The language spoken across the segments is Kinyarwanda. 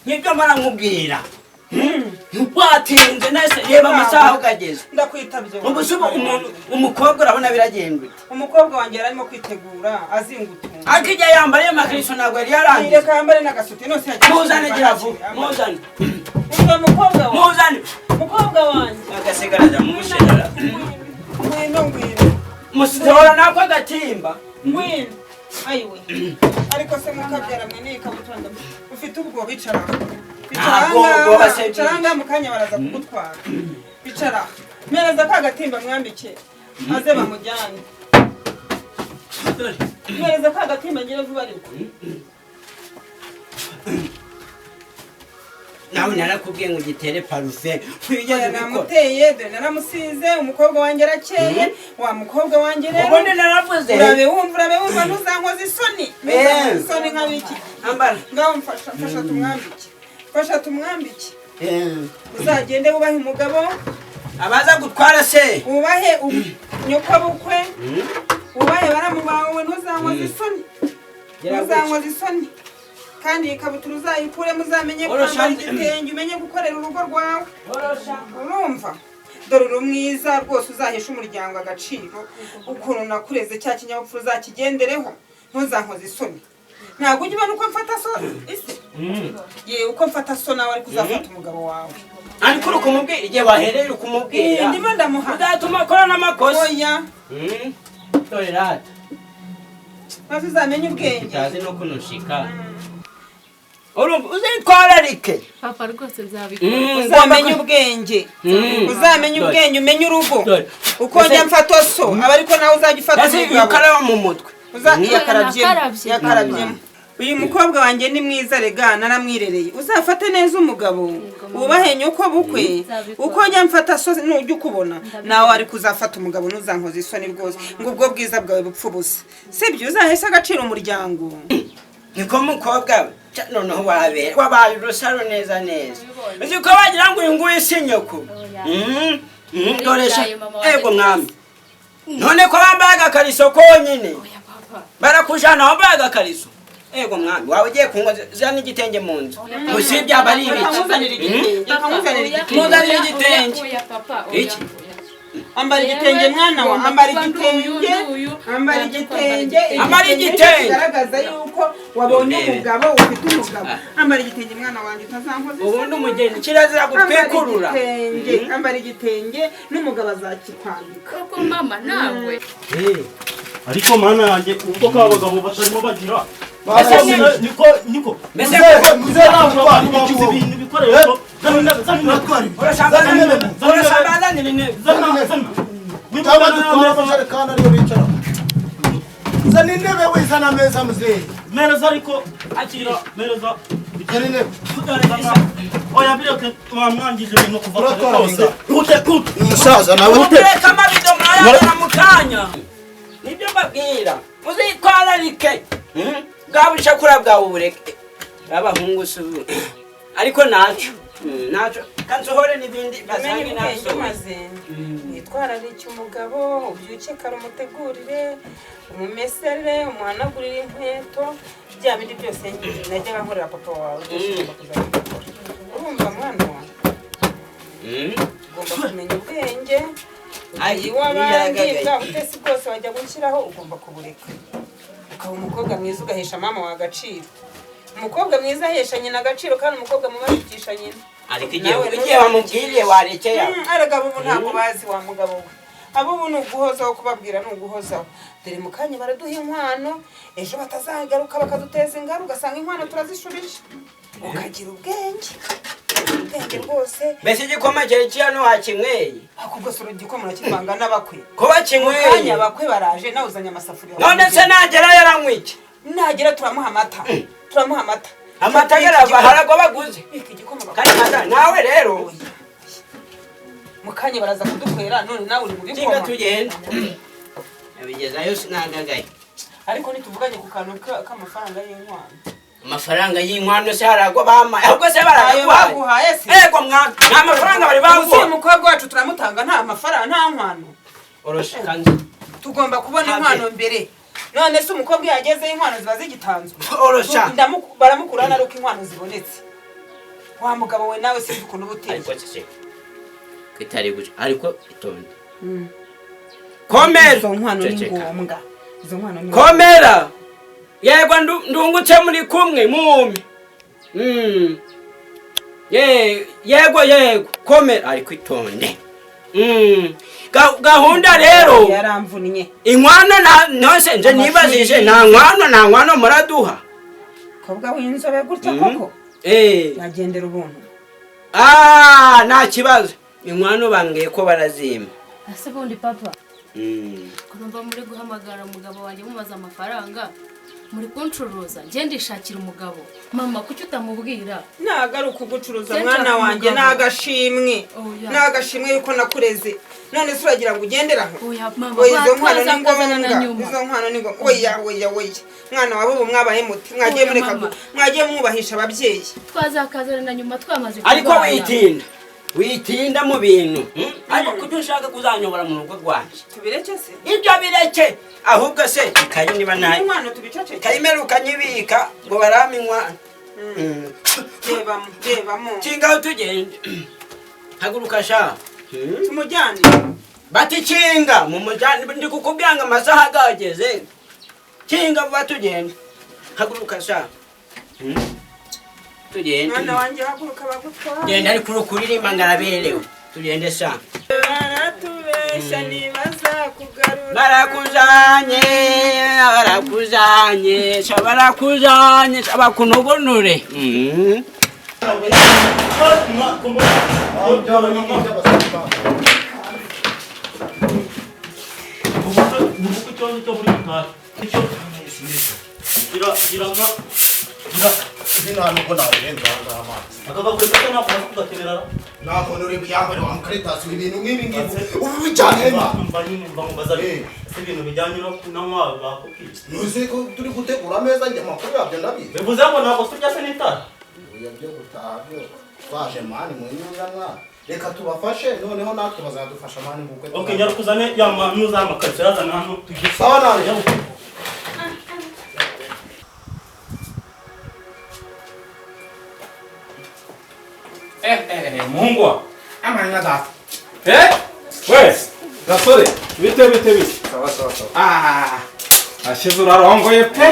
Nibyo mpora nkubwira. Watinze nese, reba amasaha aho ugageze. Ndakwitabye. Ubu se ubu umuntu umukobwa urabona biragenda ute? Umukobwa wanjye yari arimo kwitegura azinga utuntu. Ariko igihe yambariye amakariso ntabwo yari yarangiza. Reka yambare n'agasuti nose yagiye. Muzane, gira vuba, muzane. Umva mukobwa wawe. Muzane. Mukobwa wanjye. Agasigaraza mumusherera. Ngwino, ngwino. Musitora nako agatimba. Ngwino. Ayiwe, ariko se mukabyara mwe, n'iyi kabutura ufite ubwoba? Icara, icara. Ntabwo Ahangaha. ubwoba se. Icara ahangaha, mu kanya baraza kugutwara. Icara, mpereza ka gatimba mwambike aze bamujyane. Mpereza ka gatimba ngire vuba ariko. Nawe narakubwiye ngo ugitere parufe, wigeze ubikora? Namuteye, dore naramusize. Umukobwa wanjye arakeye, wa mukobwa wanjye rero. Ubundi naravuze. Urabe wumva, urabe wumva, ntuzankoze isoni, ntuzankoze isoni nk'abiki. Ambara. Ngaho mfasha, mfasha tumwambike, mfasha tumwambike. Uzagende wubahe umugabo. Abaza gutwara se? Wubahe nyokobukwe, wubahe baramu bawe. Ntuzankoze isoni, ntuzankoze isoni. Kandi iyi kabutura uzayikuremo, uzamenye kwambara igitenge, umenye gukorera urugo rwawe. Urumva, dore uri mwiza rwose, uzahesha umuryango agaciro. Ukuntu nakureze, cya kinyabupfura uzakigendereho. Ntuzankoze isoni. Ntabwo ujya ubona uko mfata so ese? Yewe, uko mfata so nawe ariko uzafata umugabo wawe. Ariko uri kumubwira igihe wahereye, uri kumubwira. Ndimo ndamuha. Uzatuma akora n'amakosa. Oya. Dore rata. Maze uzamenye ubwenge. Utazi no kunushika, urumva uzitwararike. Papa, rwose nzabikora. Uzamenye ubwenge. Uzamenye Dore. ubwenge, umenye urugo. Dore. Uko njya mfata so aba ariko nawe uzajya ufata Ese umugabo. ukaraba mu mutwe? Yakarabyemo. Nakarabyemo. Yakarabyemo. Uyu mukobwa wanjye ni mwiza rega, naramwirereye. Uzafate neza umugabo, wubahe nyoko bukwe. Nzabikora. Uko njya mfata so nujya ukubona nawe ariko uzafata umugabo. Ntuzankoze isoni rwose ngo ubwo bwiza bwawe bupfe ubusa, sibyo? Uzahese agaciro umuryango. Niko mukobwa we. Noneho wabera wabaye urusaro neza neza, uzi ko wagira ngo uyu nguyu si nyoko. Oya. Dore sha. Naribyaye, mama wanjye. Ego mwami, none ko bambaye agakariso konyine? Oya papa. Barakujana wambaye agakariso. Ego mwami, waba ugiye kunywa, zana igitenge mu nzu. Oya, papa. Usibye aba ari ibiki? Muzanire igitenge. Papa, Muzanire oya, igitenge. Muzanire oya, igitenge. oya, papa, oya, Iki? oya. Ambara Yewe, igitenge mwana wa. ngomba Ambara kuba ndi uyu, igitenge. ndi uyu. Ambara Nabyo kwambara igitenge. igitenge. Ambara igitenge. Kigaragaza yuko wabonye Ndebe. umugabo, ufite umugabo. Ambara igitenge mwana wanjye, utazankoza Ubundi isoni. umugeni kirazira Ambara gutwikurura. igitenge, ambara igitenge, n'umugabo azakikwambika. Koko mama nawe. Ariko mana yanjye, ubwo ka abagabo batarimo bagira. Mbese Niko niko. Mbese Muzehe, muzehe, Ntabwo uratwara abantu ibiki babuze wowe? ibintu ibikoresho. Zana zana. Uratwara ibiki? Urashaka Zana intebe. urashaka bazanira intebe? Zana zana. Cyangwa dutware amajerekani ariyo bicaraho. Zana intebe we, zana ameza muzehe. Mereza ariko akira mereza. Zana intebe. Oya bireke, wamwangije ibintu kuva kare Uratwara kose. inga. Ute ute. Umusaza nawe. Mutereke amabido murayazana mu kanya. Nibyo mbabwira, muzitwararike. Bwa bucakura bwawe ubureke abahungu si ubu ariko naco. Naco kansohore n'ibindi umenye basange ubwenge. nasohoye. Maze witwararike umugabo, ubyuke kare, umutegurire, umumesere, umuhanagurire inkweto, bya bindi byose najyaga nkorera papa wawe, byose ugomba kuzajya ubikora. Urumva mwana wawe? Ugomba kumenya ubwenge. Ay, ugiye iw'abandi, nigaragaye. bwa butesi bwose wajya gushyiraho ugomba kubureka, ukaba umukobwa mwiza, ugahesha mama wawe agaciro. Umukobwa mwiza ahesha nyina agaciro, kandi umukobwa mubi ahigisha nyina. Ariko igihe Nawe igihe bamubwiriye warekeye aho. Erega ubu ntabwo bazi wa mugabo we. Abo ubu ni uguhozaho, kubabwira ni uguhozaho. Dore mu kanya baraduha inkwano, ejo batazagaruka bakaduteza ingaru, ugasanga inkwano turazishubije. Ukagira ubwenge, ukagira ubwenge rwose. Mbese igikoma cyari kiriya wakinyweye? Ahubwo se igikoma urakivanga n'abakwe? Ko Mu bakinyweye. kanya abakwe baraje, nawe uzanye amasafuriya. None se nagera yaranywa iki? Nagera turamuha amata, turamuha amata. Amata yarava harago baguze. Bika igikoma. Kandi mata nawe rero. Mu kanya baraza kudukwera, none nawe uri mu Kinga bikoma. tugenda abigezayo sinandagaye. Ariko ntituvuganye ku kantu k'amafaranga y'inkwano? Amafaranga y'inkwano se harago bamaye? Ahubwo se Ayo barayaguhaye? baguhaye se? Ego mwana, nta mafaranga bari Ubu si baguha. umukobwa wacu turamutanga nta mafaranga, nta nkwano? Orosha kanzu. Tugomba kubona Habe. inkwano mbere. None se umukobwa iyo yagezeyo inkwano ziba zigitanzwe? Orosha. Baramukura ari uko inkwano zibonetse. Wa mugabo we, nawe sinzi ukuntu uba uteye. Ariko cece kitari guca, ariko itonde, komera. Izo nkwano ni Ceceka. ngombwa, izo nkwano ni ngombwa. Komera, yego, ndungutse muri kumwe mumi. Yego yego, komera, ariko itonde. Gahunda rero Yaramvunnye. Inkwano na nose nje nibazije, nta nkwano, nta nkwano muraduha. Kobwa w'inzobe gutya koko yagendera ubuntu. Ah, nta kibazo, inkwano bambwiye ko barazimba. Ese bundi papa, kurumva muri guhamagara umugabo wanjye mubaza amafaranga, muri kuncuruza? Njye ndishakira umugabo. Mama, kuki utamubwira? Ntabwo ari ukugucuruza. Njye Mwana nshaka wanjye, ni umugabo. agashimwe. Oya. Ni agashimwe yuko nakureze. None se uragira ngo ugendere aho? Oya mama. Oya, izo nkwano ni Twazakazana na ngombwa. nyuma. Izo nkwano ni ngombwa. Oya oya oya, mwana wawe, ubu mwabaye muti mwagiye Oya, mureka mama. mwagiye mwubahisha ababyeyi. Twazakazana na nyuma twamaze Ariko kurwara. witinda, witinda mu bintu, Ariko kuki ushaka kuzanyobora mu rugo rwanjye? Tubireke se? Ibyo bireke. Ahubwo se ikayi niba nayo Inkwano tubiceceke. ikayi imeruka nyibika ngo barampa inkwano. Rebamo, rebamo. Kingaho tugende, haguruka sha. Tumujyane. Bati kinga mu mujyane, ndi kukubwira ngo amasaha agageze. Kinga vuba tugende, haguruka sha. Tugende. Mwana wanjye, haguruka bagutwara. Genda, ariko uri kuririmba ngo araberewe. Tugende sha. Baratubeshya ntibazakugarura. Barakujanye, barakujanye sha, barakujanye sha, bakunugunure. Ubukwe ikibazo cyo muri gitari icyo gira gira nka gira. Nta nubwo nabirenza aha ngaha amazi. Aka gakweto se ntabwo naza kugakenera? Nta muntu uri buyambare wa mukaritasi, ibintu nk'ibi ngibi ubu bijyana he? Mba nyine mba nkubaza, ese ibintu bijyanye no kunywa bakubwiye? Ntuzi ko turi gutegura ameza? Njye amakuru yabyo ndabizi. Bivuze ngo ntabwo turya se n'itara? Oya, byo gutaha byo twaje mani mu nyuza mwana, reka tubafashe, noneho natwe bazadufasha mani mu bukwe. Okay, nyarukuzane ya manu z'amakariso, yazana hano tujye. Sawa nawe. Muhungu wa Amanya data. Eh? We, gasore, bite bite bite? Sawa sawa sawa. Ah, ashize urarongoye pe.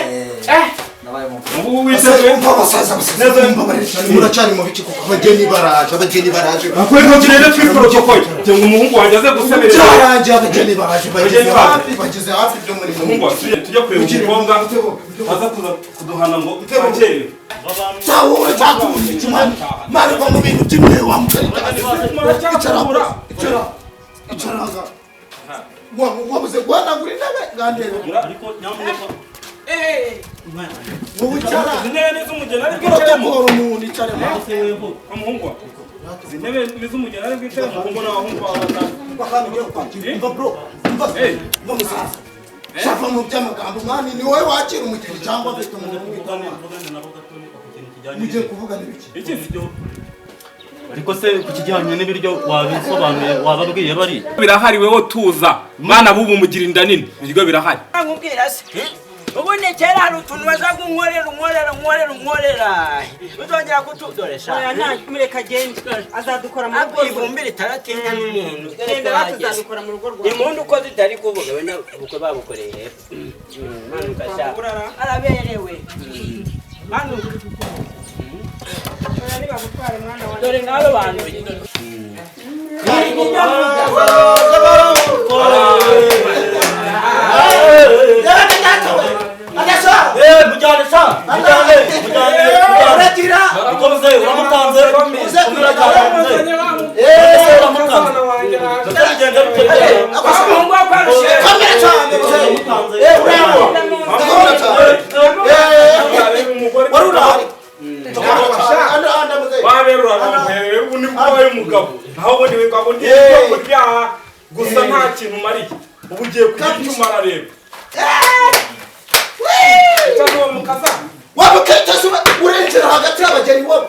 Eh, Nabaye mukuru. ubu witeguye. Umva basaza, basaza, mbabarira, muracyari mu bice kuko abageni baraje, abageni baraje. Akwego kirere turi protocol. Cyangwa umuhungu wanjye aze gusemerera. Byarangiye, abageni baraje, bageze Abageni baraje. hafi, bageze hafi byo muri Umuhungu wa tujye kureba umukobwa aza kuza kuduhana ngo twakerewe. Cyahura cyatuye kimani mani, va mu bintu by'imwe wa mukaritasi. Icara, icara, icara nga. Wabuze guhanagura intebe ngandebe. Ariko nyamuneka. Wowe icara. Izi ntebe ni iz'umugeni ari bwicaremo. Protocol umuntu icare mani. Se weho. Umuhungu wa. Izi ntebe ni iz'umugeni ari bwicaremo kuko mbona abahungu bawe batanu. Umva bro, umva, umva musaza. Shava mu by'amagambo mani, ni wowe wakira umugeni cyangwa afite umuntu Mvugane umwita? mvugane nabo gato ku kintu kijyanye Mugiye kuvugana ibiki? Iki n'ibiryo. Ariko se ku kijyanye n'ibiryo wabisobanuye, wababwiye bari? Birahari, wewe tuza. Mwana bubu mugira inda nini. Ibiryo birahari. Nkubwira se, ubundi kera hari utuntu baza kunkorera, unkorera, unkorera, unkorera, uzongera kutudoresha. Oya, nta, mureka agende, azadukora mu rugo Ariko rwe. ivumbi ritaratinya n'umuntu. Genda, batuzadukora mu rugo rwawe. Impundu uko zitari kuvuga, we ubukwe babukoreye hepfo. Manuka sha. Araberewe, manuka. Oya, nibagutware mwana wanjye. Dore nk'abo bantu. Mujyane sha, mujyane, mujyane. Uragira. Ukomeze uramutanze, komera cyane muzehe. Uramutanze, tugende bitege. Umuhungu wa kwa Rushe. Kamera cyane muzehe. Uramutanze. Urabo. Ndakubona cyane. Umugore Wari urahari. Anda anda muzehe. Wabera urarongoye, ubu nibwo ubaye umugabo. Naho ubundi witwa ngo ndi ibyo kurya gusa, nta kintu umariye. Ubu ugiye kugira icyo umara rero. Cyangwa uwo mukaza. Waba ukahita urenjera hagati y'abageni wowe.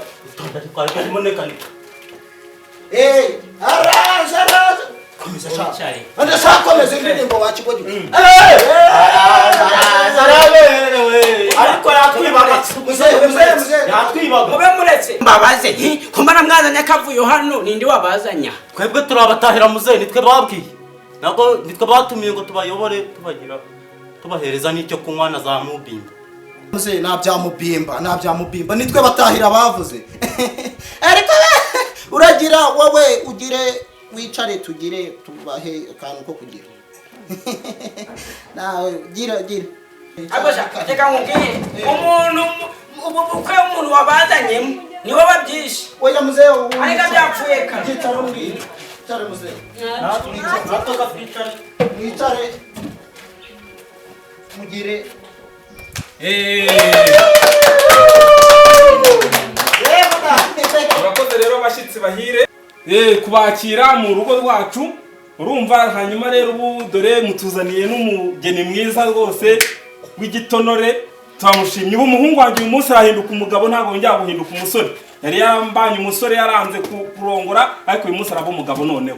Twari karimo nekanika. Araje, araje. Komeza shaka. Wicare. Ndashaka komeza indirimbo wakigogi. Araberewe ariko yatwibaga. Muzehe, muzehe, muzehe. Yatwibaga. Mube muretse mbabaze, kumara mwazanye akavuyo hano, ninde wabazanya? Twebwe turabatahira muzehe, nitwe babwiye, ntabwo nitwe batumiye ngo tubayobore, tubagira tubahereza n'icyo kunywa na za mubimba. Muzehe, nta byamubimba, nta byamubimba, nitwe batahira bavuze. Ariko uragira wowe ugire wicare, tugire tubahe akantu ko kugira. Nawe gira gira. Ariko sha, reka nkubwire, umuntu ubu bukwe umuntu wabazanyemo niwe wabyishe. Oya muzehe, Ariko byapfuye kare. Byicare umbwire. Mwicare muzehe. Natwe twicare. Mwicare. Mugire. Yego da. Murakoze rero bashyitsi bahire kubakira mu rugo rwacu, urumva. Hanyuma rero ubu dore mutuzaniye n'umugeni mwiza rwose w'igitonore, turamushimye. Ubu umuhungu wanjye uyu munsi arahinduka umugabo, ntabwo yongera guhinduka umusore. Yari yarambanye umusore, yaranze kurongora, ariko uyu munsi araba umugabo noneho.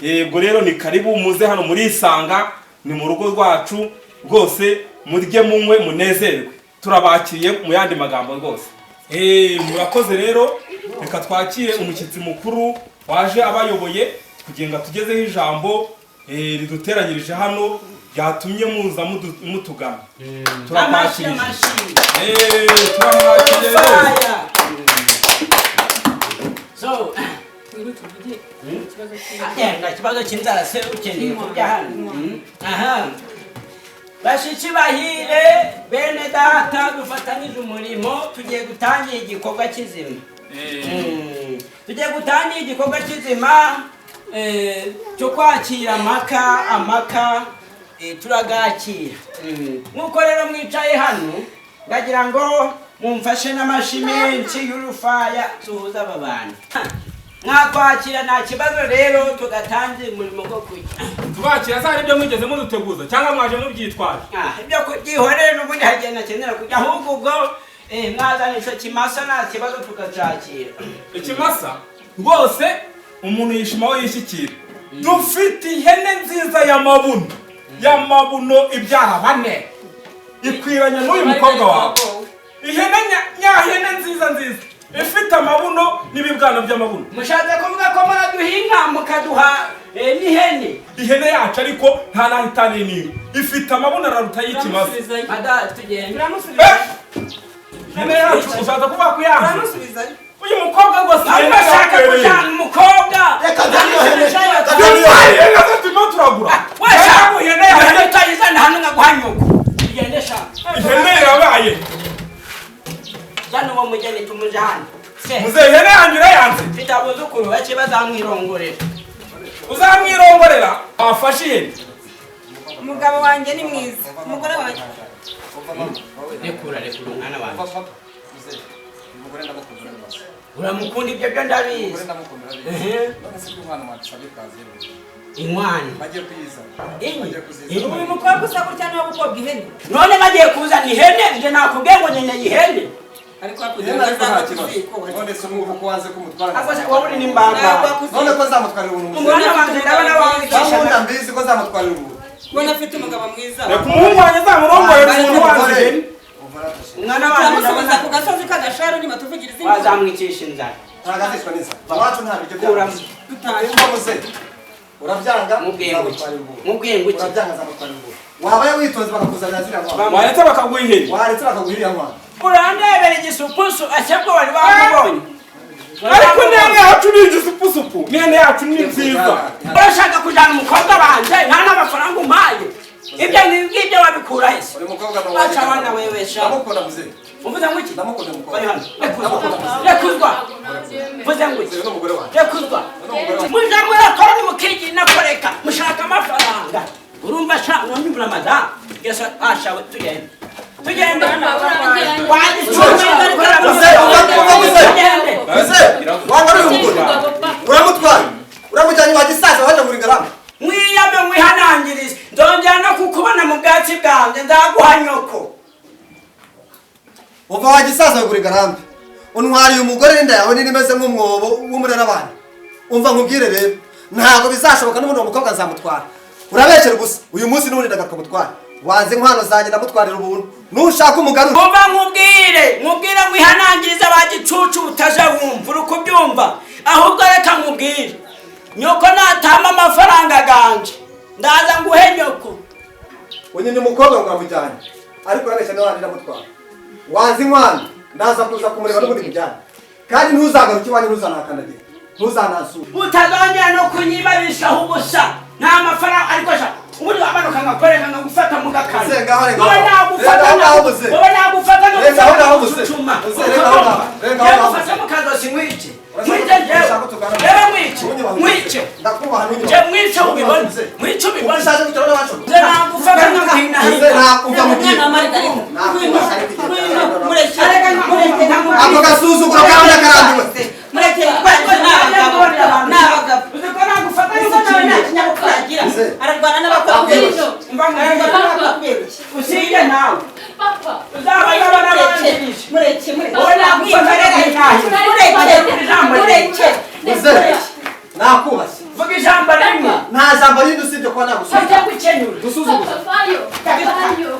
Yego rero ni karibu, muze hano murisanga, ni mu rugo rwacu rwose, murye munywe munezerwe, turabakiriye mu yandi magambo rwose. Murakoze rero, reka twakire umushyitsi mukuru waje abayoboye kugira ngo atugezeho ijambo riduteranyirije hano, ryatumye muza mutugana. Amashyi. Turakwakiriye. Amashyi. Turamwakiriye rwose. Fire. So, nta kibazo cy'inzara se ukeneye kurya hano? Aha. Bashiki bahire, bene data dufatanyije umurimo, tugiye gutangira igikorwa kizima. Tugiye gutangira igikorwa kizima cyo kwakira amaka. Amaka turagakira. Nk'uko rero mwicaye hano, ndagira ngo mumfashe n'amashi menshi y'urufaya suhuza aba bantu. Mwakwakira nta kibazo rero, tugatangira umurimo wo kurya. Tubakira se hari ibyo mwigeze muduteguza cyangwa mwaje mubyitwaje? Ah, ibyo kubyihorere, n'ubundi hagiye nakenera kurya. Ahubwo ubwo mwazana ico kimasa nta kibazo tukacakira. Ikimasa rwose umuntu yishima aho yishyikira. Dufite ihene nziza y'amabuno, y'amabuno ibyara bane, ikwiranye n'uyu mukobwa wawe. Ihene nyahene nziza nziza ifite amabuno n'ibibwana by'amabuno. Mushatse kuvuga ko muraduha inka mukaduha n'ihene? Ihene yacu ariko nta n'aho itaniye n'inka, ifite amabuno araruta y'ikimasa. Mada, tugende. Turamusubizayo. Ihene yacu ushatse kuvuga ko yanze Turamusubizayo. Uyu mukobwa rwose Ariko ihene ashaka yarakwereye. kujana umukobwa. Reka dore iyo hene. Reka dore iyo Dore hene. ihene zo turimo turagura. Washaka ihene yawe. Ihene utayizana hano nkaguha nyoko. Tugende sha. Ihene irabaye. Zana uwo mugeni tumujane se. Muzehe, ihene yanjye urayanze. Mfite abuzukuru bake bazamwirongorera. Uzamwirongorera wafashe ihene. Umugabo wanjye ni mwiza, umugore wanjye. Rekura, rekura umwana wanjye. Uramukunda, ibyo byo ndabizi. Ehe. Inkwano inyi. Uyu mukobwa usa gutya niwe gukobwa ihene? None bagiye kuzana ihene, nje nakubwiye ngo nkeneye ihene. Ariko hakurya Ihene ariko nta kibazo. ziko. None se ubu ko wanze kumutwara? Ako se wowe uri n'imbamba. None ko nzamutwarira ubuntu? Umwana wanjye ndabona wamwicisha. Ndamukunda, mbizi ko nzamutwarira ubuntu. Ubona afite umugabo mwiza. Reka umuhungu wanjye azamurongorere umuntu wanze ihene. Umwana wanjye Turamusubiza ndabona ku gasozi k'agasharu nyuma tuvugiriza induru. wazamwicisha inzara. Ntagazishwa n'inzara iwacu, nta biryo. Kuramo. Dutahe. Nimba muze urabyanga, Mubwiye ngo iki? nzamutwarira ubuntu. Mubwiye ngo iki? Urabyanga, nzamutwarira ubuntu. Wabaye witonze bakakuzanira ziriya nkwano. Waretse bakaguha ihene. Waretse bakaguha iriya nkwano. Urandebera igisupusu ashyabwo wari wamubonye. Ariko n'ihene yacu ni igisupusupu, n'ihene yacu ni nziza. Urashaka kujyana umukobwa wanjye nta n'amafaranga umpaye? Ibyo ngibyo wabikura hese? Uri mukobwa ni Waca wana wewe sha. Ndamukunda muze. Uvuze ngo iki? Ndamukunda umukobwa. Bari hano, rekuzwa, rekuzwa. Mvuze ngo iki? Uyu ni umugore wanjye. Rekuzwa. Muja murakora nimukigina koreka mushaka amafaranga, urumva sha? Uranyumvira madamu gesa ashawe, tugende, tugende. Muze, uva muze. Tugende. Muze, wanga uri umugore. Uramutwaye. Uramujyanye wa gisaza waje muri garama. Mwiyame mwihanangirize, nzongera no kukubona mu bwatsi bwanjye nzaguha nyoko. Uva wa gisaza wagura igarambe. Untwariye umugore n'inda yawe nini imeze nk'umwobo w'umurerabana. Umva nkubwire rero. Ntabwo bizashoboka, n'ubundi uwo mukobwa nzamutwara. Urabeshyera gusa. Uyu munsi n'ubundi ndagaruka mutwara. Wanze inkwano zanjye, ndamutwarira ubuntu. Nushaka umugarura. Umva nkubwire, nkubwire ngo ihanangirize ba gicucu utaja wumva uri kubyumva. Ahubwo reka nkubwire, nyoko natama amafaranga ganje, ndaza nguhe nyoko. Uyu ni umukobwa ngo uramujyanye, ariko urabeshya, niba ndamutwara. Wanze inkwano, ndaza kuza kumureba n'ubundi mujyane. Kandi ntuzagaruke iwanjye, ntuzanakandagira, ntuzanasure. Utazongera no kunyibabishaho ubusa. Nta mafaranga, ariko sha ubundi wamanuka nkakwereka nkagufata mu gakanu. Muze, ngaho renga Wowe aho. nagufata. Renga aho ngaho, muze. Wowe nagufata. Renga aho ngaho, muze. Nkagucucuma. Muze, renga aho ngaho. Renga aho ngaho, Yagufata muze. mu kazosi, nkwice, nkwice njyewe. Yewe, nkwice, nkwice. Ndakubaha. Nje mwice ubibone, mwice ubibone. Ushaje kugira n'abacu. Nje nagufata nkaguhinahina. Muze, nakumva mu gihe. Mureke, mureke. Ako gasuzuguro kawe ndakarambiwe. Mureke, ni abagabo, ni abagabo. Uzi ko nagufata? Ese nawe nta kinyabupfura agira? Ararwana n'abakobwa. Ararwana n'abakobwa kubera iki? Usige nawe. Papa. Uzaba n'abanjirije. Mureke, mureke. Wowe nagufata nkaguhinahina. Mureke, mureke. Muze, nakubashye. Vuga ijambo rimwe. Nta jambo rindi usibye kuba nagusubiza. Ujya gukenyura. Gusuzuguza. Papa, vayo, vayo.